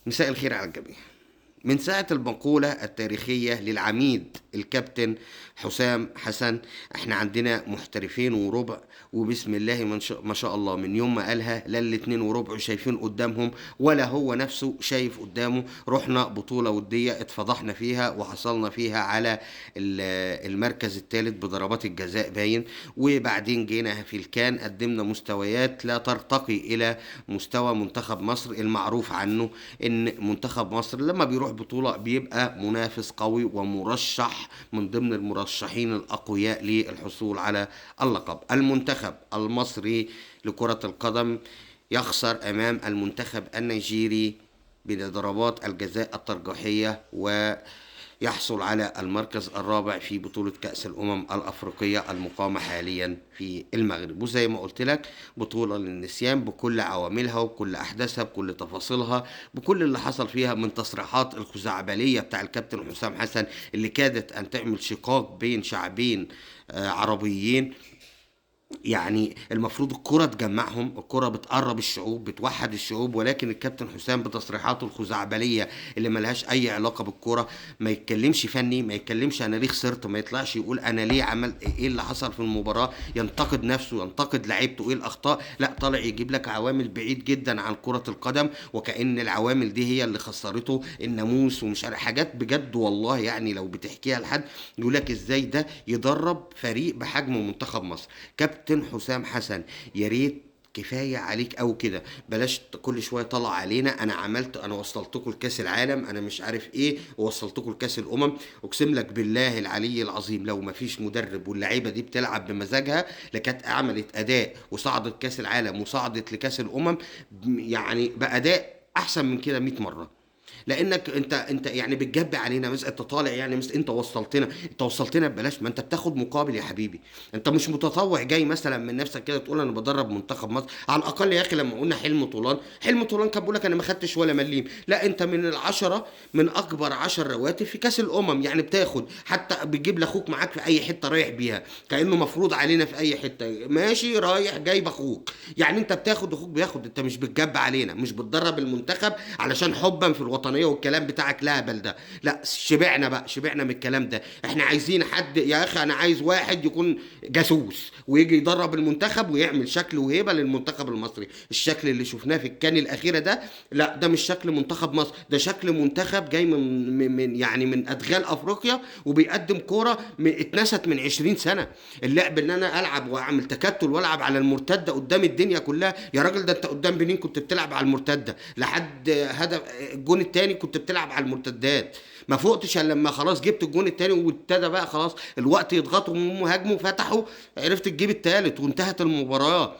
مساء الخير على الجميع. من ساعة المقولة التاريخية للعميد الكابتن حسام حسن، احنا عندنا محترفين وربع، وبسم الله ما شاء الله من يوم ما قالها لا الاتنين وربع شايفين قدامهم ولا هو نفسه شايف قدامه. رحنا بطولة ودية اتفضحنا فيها وحصلنا فيها على المركز الثالث بضربات الجزاء باين، وبعدين جينا في الكان قدمنا مستويات لا ترتقي إلى مستوى منتخب مصر المعروف عنه إن منتخب مصر لما بيروح بطولة بيبقى منافس قوي ومرشح من ضمن المرشحين الأقوياء للحصول على اللقب. المنتخب المصري لكرة القدم يخسر أمام المنتخب النيجيري بضربات الجزاء الترجيحية ويحصل على المركز الرابع في بطولة كأس الأمم الأفريقية المقامة حاليا في المغرب. وزي ما قلت لك بطولة للنسيان بكل عواملها وبكل أحداثها بكل تفاصيلها بكل اللي حصل فيها، من تصريحات الخزعبلية بتاع الكابتن حسام حسن اللي كادت أن تعمل شقاق بين شعبين عربيين. يعني المفروض الكرة تجمعهم، الكرة بتقرب الشعوب بتوحد الشعوب، ولكن الكابتن حسام بتصريحاته الخزعبلية اللي ملهاش أي علاقة بالكرة، ما يتكلمش فني، ما يتكلمش أنا ليه خسرت، ما يطلعش يقول أنا ليه عمل إيه اللي حصل في المباراة، ينتقد نفسه ينتقد لعيبته إيه الأخطاء، لا طالع يجيب لك عوامل بعيد جدا عن كرة القدم وكأن العوامل دي هي اللي خسرته، الناموس ومش عارف حاجات بجد والله. يعني لو بتحكيها لحد يقول لك إزاي ده يدرب فريق بحجم منتخب مصر. كابتن حسام حسن يا ريت كفاية عليك أو كده، بلاش كل شوية طلع علينا أنا عملت، أنا وصلتكم لكاس العالم، أنا مش عارف إيه، ووصلتكم لكاس الأمم. أقسم لك بالله العلي العظيم لو ما فيش مدرب واللعيبة دي بتلعب بمزاجها لكانت عملت أداء وصعدت كاس العالم وصعدت لكاس الأمم يعني بأداء أحسن من كده 100 مرة. لانك انت يعني بتجب علينا، مثلا انت طالع يعني مثلا انت وصلتنا، انت وصلتنا ببلاش، ما انت بتاخد مقابل يا حبيبي، انت مش متطوع جاي مثلا من نفسك كده تقول انا بدرب منتخب مصر. على الاقل يا اخي لما قلنا حلم طولان، حلم طولان كان بيقول لك انا ما خدتش ولا مليم، لا انت من العشرة، من اكبر 10 رواتب في كاس الامم، يعني بتاخد حتى بتجيب لاخوك معاك في اي حتة رايح بيها، كانه مفروض علينا في اي حتة ماشي رايح جايب اخوك، يعني انت بتاخد اخوك بياخد، انت مش بتجب علينا، مش بتدرب المنتخب علشان حبا في الوطنية والكلام بتاعك لا بل ده، لا شبعنا بقى، شبعنا من الكلام ده. احنا عايزين حد يا اخي، انا عايز واحد يكون جاسوس ويجي يدرب المنتخب ويعمل شكل وهيبة للمنتخب المصري. الشكل اللي شفناه في الكان الاخيرة ده لا، ده مش شكل منتخب مصر، ده شكل منتخب جاي من يعني من ادغال افريقيا وبيقدم كورة اتنست من 20 سنة. اللعب ان انا العب واعمل تكتل والعب على المرتدة قدام الدنيا كلها، يا راجل ده انت قدام بنين كنت بتلعب على المرتدة لحد هدف الجون الثاني، كنت بتلعب على المرتدات، ما فوقتش الا لما خلاص جبت الجون الثاني وابتدى بقى خلاص الوقت يضغطوا وهم هاجموا فتحوا، عرفت تجيب الثالث وانتهت المباراة.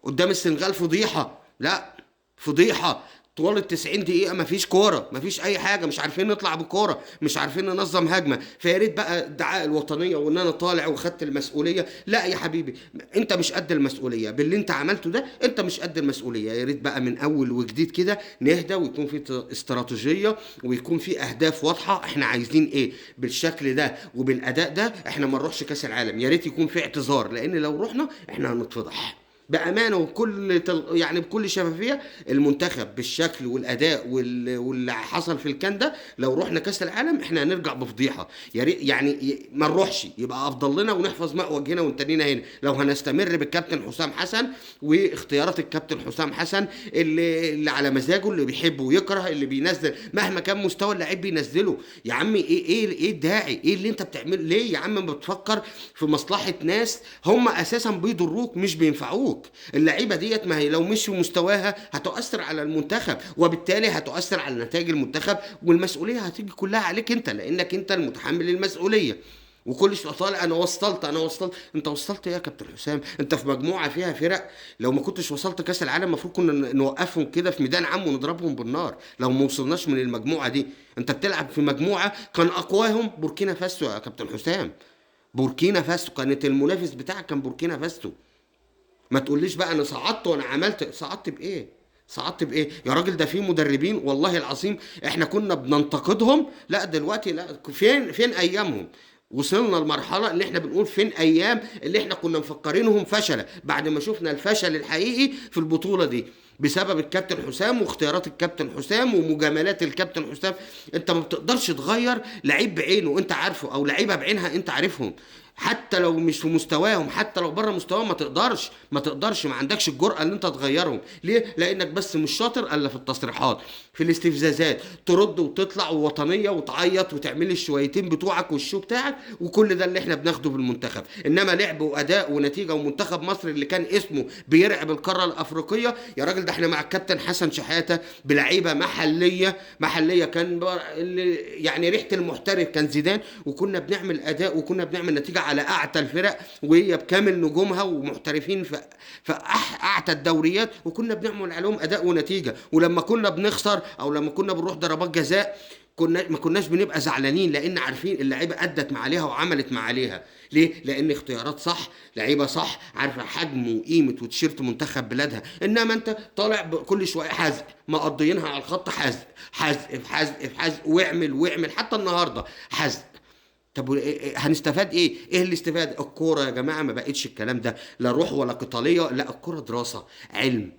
قدام السنغال فضيحة، لا فضيحة طوال 90 دقيقة مفيش كورة، مفيش أي حاجة، مش عارفين نطلع بكورة، مش عارفين ننظم هجمة. فيا ريت بقى ادعاء الوطنية وإن أنا طالع وخدت المسؤولية، لا يا حبيبي أنت مش قد المسؤولية باللي أنت عملته ده، أنت مش قد المسؤولية. يا ريت بقى من أول وجديد كده نهدى ويكون في استراتيجية ويكون في أهداف واضحة، إحنا عايزين إيه بالشكل ده وبالأداء ده، إحنا ما نروحش كأس العالم. يا ريت يكون في اعتذار، لأن لو رحنا إحنا هنتفضح بأمانة وكل يعني بكل شفافية. المنتخب بالشكل والأداء واللي حصل في الكان ده لو رحنا كأس العالم احنا هنرجع بفضيحة. يعني ما نروحش يبقى أفضل لنا ونحفظ ماء وجهنا ونتنينا هنا. لو هنستمر بالكابتن حسام حسن واختيارات الكابتن حسام حسن اللي على مزاجه، اللي بيحبه ويكره، اللي بينزل مهما كان مستوى اللعيب بينزله. يا عمي ايه ايه ايه الداعي؟ ايه اللي انت بتعمله؟ ليه يا عم بتفكر في مصلحة ناس هم أساسا بيضروك مش بينفعوك؟ اللعيبة ديت ما هي لو مش في مستواها هتؤثر على المنتخب، وبالتالي هتؤثر على نتائج المنتخب، والمسؤولية هتيجي كلها عليك انت، لانك انت المتحمل المسؤولية. وكل شوية طالع انا وصلت انا وصلت، انت وصلت ايه يا كابتن حسام؟ انت في مجموعة فيها فرق لو ما كنتش وصلت كاس العالم المفروض كنا نوقفهم كده في ميدان عام ونضربهم بالنار لو ما وصلناش من المجموعة دي. انت بتلعب في مجموعة كان اقواهم بوركينا فاسو يا كابتن حسام، بوركينا فاسو كانت المنافس بتاعك، كان بوركينا فاسو. ما تقوليش بقى انا صعدت وانا عملت، صعدت بايه؟ صعدت بايه يا راجل؟ ده في مدربين والله العظيم احنا كنا بننتقدهم، لا دلوقتي لا، فين ايامهم؟ وصلنا لمرحلة اللي احنا بنقول فين ايام اللي احنا كنا مفكرينهم فشله، بعد ما شفنا الفشل الحقيقي في البطولة دي. بسبب الكابتن حسام واختيارات الكابتن حسام ومجاملات الكابتن حسام. انت ما بتقدرش تغير لعيب بعينه انت عارفه، او لعيبة بعينها انت عارفهم، حتى لو مش في مستواهم، حتى لو بره مستواهم، ما تقدرش، ما عندكش الجرأة ان انت تغيرهم. ليه؟ لانك بس مش شاطر الا في التصريحات، في الاستفزازات، ترد وتطلع ووطنية وتعيط وتعمل الشويتين بتوعك والشو بتاعك، وكل ده اللي احنا بناخده في المنتخب. انما لعب واداء ونتيجة، ومنتخب مصر اللي كان اسمه بيرعب القارة الافريقية يا راجل، ده احنا مع الكابتن حسن شحاتة بلعيبة محلية كان يعني ريحة المحترف كان زيدان، وكنا بنعمل اداء وكنا بنعمل نتيجة على اعتى الفرق وهي بكامل نجومها ومحترفين في اعتى الدوريات، وكنا بنعمل عليهم اداء ونتيجة. ولما كنا بنخسر او لما كنا بنروح ضربات جزاء ما كناش بنبقى زعلانين، لان عارفين اللعيبة ادت ما عليها وعملت ما عليها. ليه؟ لان اختيارات صح، لعيبة صح، عارفه حجم وقيمه وتيشيرت منتخب بلادها. انما انت طالع كل شوية حزق، مقضيينها على الخط، حزق حزق في حزق في حزق، واعمل حتى النهارده حزق. طب هنستفاد ايه؟ ايه الاستفادة؟ الكورة يا جماعة ما بقتش الكلام ده، لا روح ولا قتالية، لا الكورة دراسة، علم.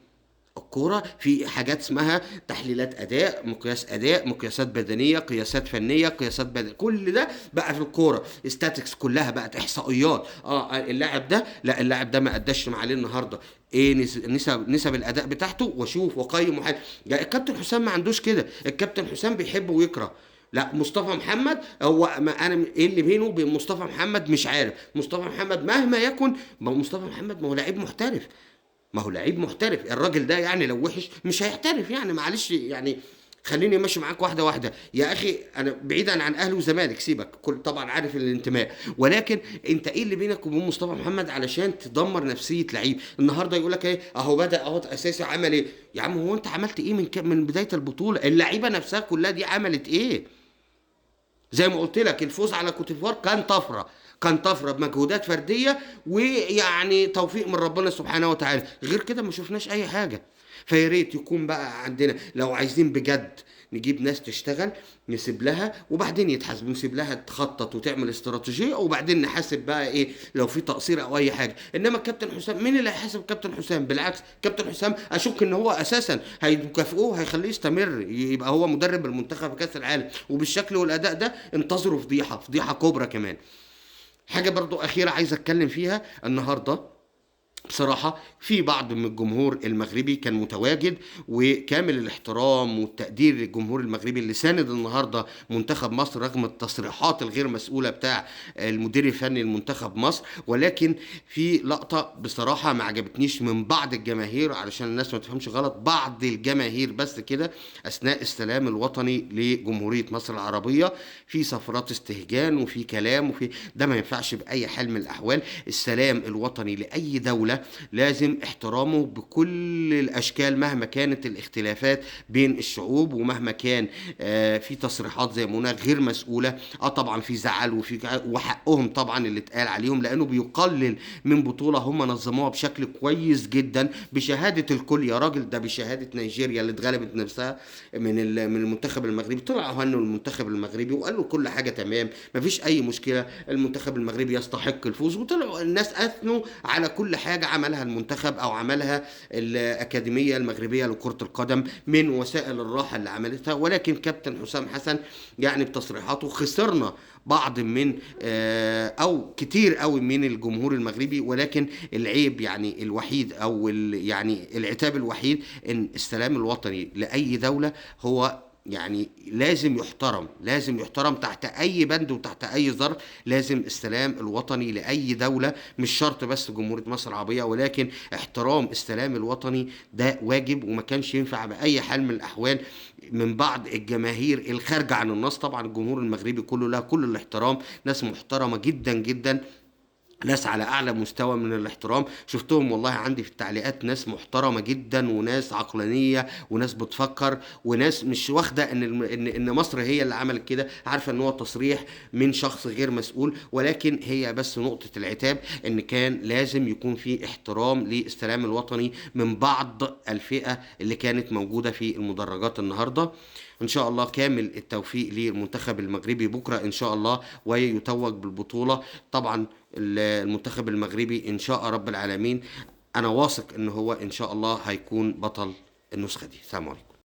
الكورة في حاجات اسمها تحليلات اداء، مقياس اداء، مقياسات بدنية، قياسات فنية، قياسات بدنية، كل ده بقى في الكورة، statistics كلها بقت احصائيات. اللاعب ده، لا اللاعب ده ما اداش ما عليه النهارده، ايه نسب الاداء بتاعته، واشوف واقيم. الكابتن حسام ما عندوش كده، الكابتن حسام بيحب ويكره. لا مصطفى محمد هو ما انا ايه اللي بينه وبين مصطفى محمد مش عارف. مصطفى محمد مهما يكن، ما هو مصطفى محمد ما هو لعيب محترف، ما هو لعيب محترف الراجل ده، يعني لو وحش مش هيحترف يعني، معلش يعني خليني ماشي معاك واحدة واحدة يا اخي. انا بعيدا عن اهلي وزمالك، سيبك، كل طبعا عارف الانتماء، ولكن انت ايه اللي بينك وبين مصطفى محمد علشان تدمر نفسية لعيب النهارده؟ يقول لك ايه، اهو بدا اهو اساسي، عمل ايه يا عم؟ هو انت عملت ايه من بداية البطولة؟ اللعيبة نفسها كلها دي عملت ايه؟ زي ما قلت لك الفوز على كوتيفوار كان طفرة، كان طفرة بمجهودات فردية ويعني توفيق من ربنا سبحانه وتعالى، غير كده ما شفناش اي حاجة. فيا ريت يكون بقى عندنا لو عايزين بجد نجيب ناس تشتغل، نسيب لها وبعدين يتحاسبوا، نسيب لها تخطط وتعمل استراتيجية وبعدين نحاسب بقى ايه لو في تقصير او اي حاجة. انما الكابتن حسام مين اللي هيحاسب كابتن حسام؟ بالعكس كابتن حسام اشك ان هو اساسا هيكافئوه، هيخليه يستمر يبقى هو مدرب المنتخب في كاس العالم، وبالشكل والاداء ده انتظروا فضيحة، فضيحة كبرى كمان. حاجة برضو اخيرة عايز اتكلم فيها النهارده، بصراحة في بعض من الجمهور المغربي كان متواجد، وكامل الاحترام والتقدير للجمهور المغربي اللي ساند النهاردة منتخب مصر رغم التصريحات الغير مسؤولة بتاع المدير الفني لمنتخب مصر. ولكن في لقطة بصراحة ما عجبتنيش من بعض الجماهير، علشان الناس ما تفهمش غلط، بعض الجماهير بس كده أثناء السلام الوطني لجمهورية مصر العربية في صفرات استهجان وفي كلام وفي ده ما ينفعش بأي حال من الأحوال. السلام الوطني لأي دولة لازم احترامه بكل الاشكال مهما كانت الاختلافات بين الشعوب، ومهما كان في تصريحات زي ما قلنا غير مسؤولة. طبعا في زعل وفي وحقهم طبعا اللي اتقال عليهم، لانه بيقلل من بطوله هم نظموها بشكل كويس جدا بشهادة الكل يا راجل، ده بشهادة نيجيريا اللي اتغلبت نفسها من المنتخب المغربي، طلعوا هنوا المنتخب المغربي وقالوا كل حاجة تمام مفيش اي مشكلة، المنتخب المغربي يستحق الفوز، وطلعوا الناس اثنوا على كل حاجة عملها المنتخب او عملها الاكاديمية المغربية لكرة القدم من وسائل الراحة اللي عملتها. ولكن كابتن حسام حسن يعني بتصريحاته خسرنا بعض من او كتير قوي من الجمهور المغربي، ولكن العيب يعني الوحيد او يعني العتاب الوحيد ان السلام الوطني لاي دولة هو يعني لازم يحترم، لازم يحترم تحت اي بند وتحت اي ظرف. لازم السلام الوطني لاي دولة، مش شرط بس جمهورية مصر العربية، ولكن احترام السلام الوطني ده واجب، وما كانش ينفع باي حال من الاحوال من بعض الجماهير الخارجة عن النص. طبعا الجمهور المغربي كله له كل الاحترام، ناس محترمة جدا جدا، ناس على اعلى مستوى من الاحترام، شفتهم والله عندي في التعليقات ناس محترمه جدا وناس عقلانية وناس بتفكر وناس مش واخده ان ان مصر هي اللي عملت كده، عارفه ان هو تصريح من شخص غير مسؤول، ولكن هي بس نقطة العتاب ان كان لازم يكون في احترام للسلام الوطني من بعض الفئة اللي كانت موجودة في المدرجات النهارده. ان شاء الله كامل التوفيق للمنتخب المغربي بكره ان شاء الله ويتوج بالبطولة. طبعا المنتخب المغربي ان شاء رب العالمين انا واثق ان هو ان شاء الله هيكون بطل النسخة دي. السلام عليكم.